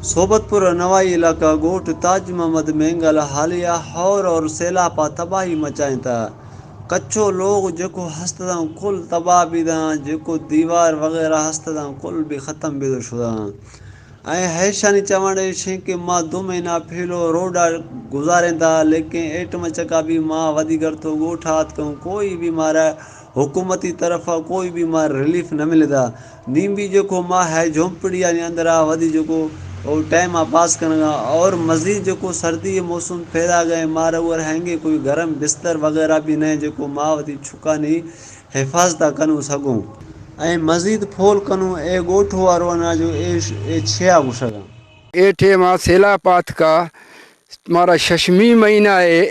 صحبتپور نوائي علاقه ڳوٺ تاج محمد مينگل حاليه هور اور سيلاپا تباهي مچائين ٿا. ڪچو لوگ جيڪو هست تان ڪل تباهه بي تان جيڪو ديوار وغيره هست تان ڪل بي ختم بي شده. ۽ هيشاني چوڻ ايشين ڪي مان دو مهينا ڦيلو روڊ آ گذارين ٿا ليڪن ايٽ م چڪا بي مان وڌيڪر ٿو ڳوٺ آت ڪئون ڪوئي بي مارا حڪومتي طرف آ ڪوئي بي مار رليف نه ملي ٿا نيم بي جيڪو مان هي جهونپڙي يعني اندر آ وڌي جيڪو او ٽائيم آ پاس ڪرڻ گا اور مزيد جيڪو سردي جي موسم ڦيدا گئي مار اور هينگي ڪوئي گرم بستر وغيره بي نه جيڪو مان وڌي ڇڪاني حفاظت آ ڪنون سگهون ۽ مزيد ڦول ڪنون اي ڳوٺ وارو انا جو اي اي ڇيا گشگان. ايٺي مان سيلا پاٿ کا مارا ششمي مهينا اي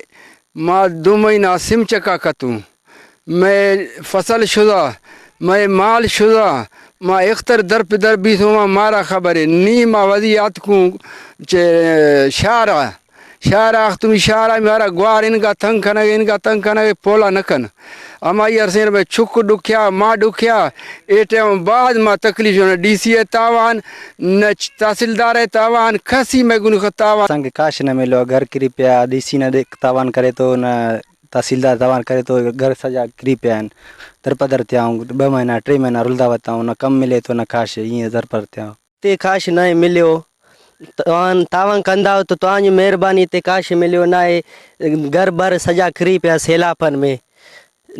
ما دو مهينا سم چڪا کتون مي فصل شزا مي مال شزا ما اختر در پدر بيسو ما مارا خبر اي ني ما وزي آتکون چه شارع شارع اختمی شارع مارا گوار انگا تنگ کنگ انگا تنگ کنگ پولا نکن امائي ارسين ۾ ڇڪ ڏکيا مان ڏکيا اي ٽيم بعد مان تڪليف نه ڊي سي تاوان نه تحصيلدار تاوان کسي ۾ گن خ تاوان. اسان کي ڪاش نه مليو آ گهر ڪري پيا ڊي سي نه تاوان ڪري ٿو نه تحصيلدار تاوان ڪري ٿو گهر سڄا ڪري پيا آهن درپدر ٿيا آهيون ٻه مهينا ٽي مهينا رلدا وتا آهيون نه ڪم ملي ٿو نه ڪاش ائين درپدر ٿيا آهيون. تي ڪاش ناهي مليو توهان تعاون ڪندائو ته توهان جي مهرباني تي ڪاش مليو ناهي گهر بر سڄا ڪري پيا سيلاپن ۾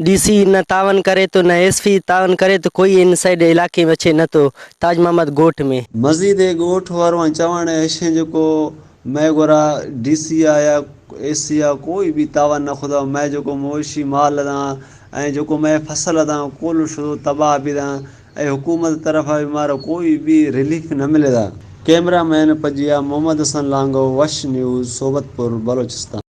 ڊي سي نه تعاون ڪري ٿو نه ايس پي تعاون ڪري ٿو ڪوئي ان سائيڊ علائقي ۾ اچي نه ٿو تاج محمد ڳوٺ ۾. مزيد اي ڳوٺ وارو ۽ چوڻ ايشين جيڪو مئي گورا ڊي سي آ يا ايس سي آ ڪوئي بي تعاون نه خدا مئي جيڪو مويشي مال دان ۽ جيڪو مئي فصل دان ڪول شدو تباهه بي دان ۽ حڪومت طرفان به مارو ڪوئي به رليف نه ملي ٿا. ڪئميرا مين پجيا محمد حسن لانگو وش نيوز صحبت پور بلوچستان.